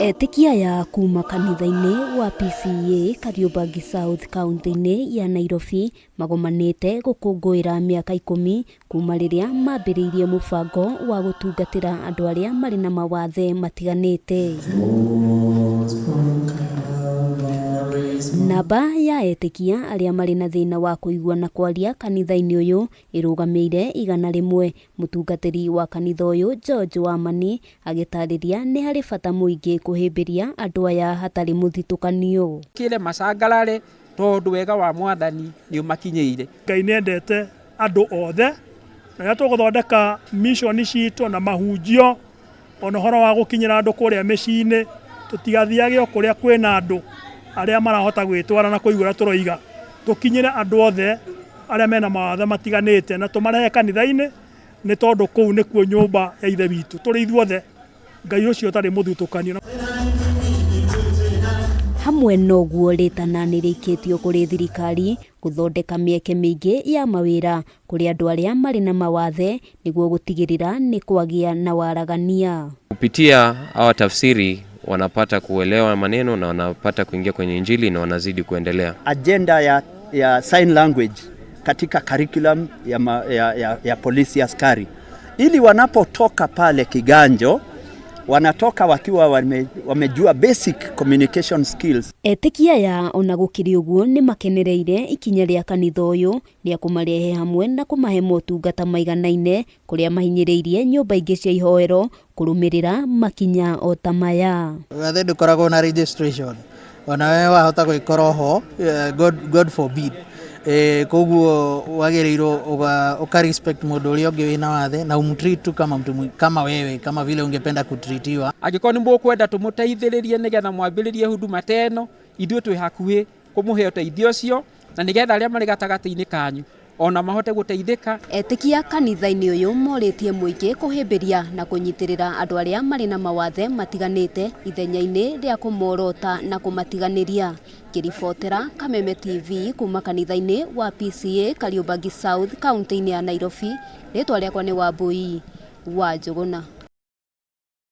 Etĩkia aya kuma kanitha-inĩ wa PCEA Kariobangi South kaunti-inĩ ya Nairobi magomanĩte gũkũngũĩra mĩaka 10 kuma rĩrĩa mambĩrĩirie mũbango wa gũtungatĩra andũ arĩa marĩ na mawathe matiganĩte. Namba ya etĩkia arĩa marĩ na thĩna wa kũigua na kwaria kanitha-inĩ ũyũ ĩrũgamĩire 100. Mũtungatĩri wa kanitha ũyũ George Wamani agĩtarĩria nĩ harĩ bata mũingĩ kũhĩmbĩria andũ aya hatarĩ mũthitũkanio. Kĩre macangarare tondũ wega wa Mwathani nĩ ũmakinyĩire. Ngai nĩ endete andũ othe, na rĩrĩa tũgũthondeka mission citũ na mahunjio ona ũhoro wa gũkinyĩra andũ kũrĩa mĩciĩ-inĩ, tũtigathiage o kũrĩa kwĩna andũ arĩa marahota gwĩtwara na kũigua ũrĩa tũroiga, tũkinyĩre andũ othe arĩa mena mawathe matiganĩte na tũmarehe kanitha-inĩ, nĩ tondũ kũu nĩkuo nyũmba ya Ithe witũ tũrĩ ithuothe, Ngai ũcio ũtarĩ mũthutũkanio. Hamwe noguo rĩtana nĩ rĩikĩtio kũrĩ thirikari gũthondeka mĩeke mĩingĩ ya mawĩra kũrĩ andũ arĩa marĩ na mawathe nĩguo gũtigĩrĩra nĩ kwagĩa na waragania. Kupitia hawa tafsiri wanapata kuelewa maneno na wanapata kuingia kwenye Injili na wanazidi kuendelea. Agenda ya sign language katika curriculum ya polisi askari, ili wanapotoka pale Kiganjo wanatoka wakiwa wamejua basic communication skills. Etĩkia aya ona gũkĩrĩ ũguo nĩ makenereire ikinya rĩa kanitha ũyũ rĩa kũmarehe hamwe na kũmahe motungata maiganaine kũrĩa mahinyĩrĩirie nyũmba ingĩ cia ihoero kũrũmĩrĩra makinya o ta maya. Wathe ndũkoragwo na registration, ona we wahota gwĩkora ho, God forbid. Koguo wagĩrĩirwo uka respect mũndũ ũrĩa ũngĩ wĩna wathe na umtreat tu kama mtu kama wewe, kama vile ungependa kutreatiwa. Angĩkorwo nĩ mũkwenda tũmũteithĩrĩrie nĩgetha mwambĩrĩrie huduma ta ĩno, ithuĩ twĩ hakuhĩ kũmũhe ũteithio ũcio na nĩgetha arĩa marĩ gatagatĩ-inĩ kanyu ona mahote gũteithĩka. Etĩkia kanitha-inĩ ũyũ morĩtie mũingĩ kũhĩmbĩria na kũnyitĩrĩra andũ arĩa marĩ na mawathe matiganĩte ithenya-inĩ rĩa kũmorota na kũmatiganĩria. Ngĩribotera Kameme TV kuma kanitha-inĩ wa PCEA Kariobangi South kaunti-inĩ ya Nairobi, rĩtwa rĩakwa nĩ Wambui wa Njũgũna.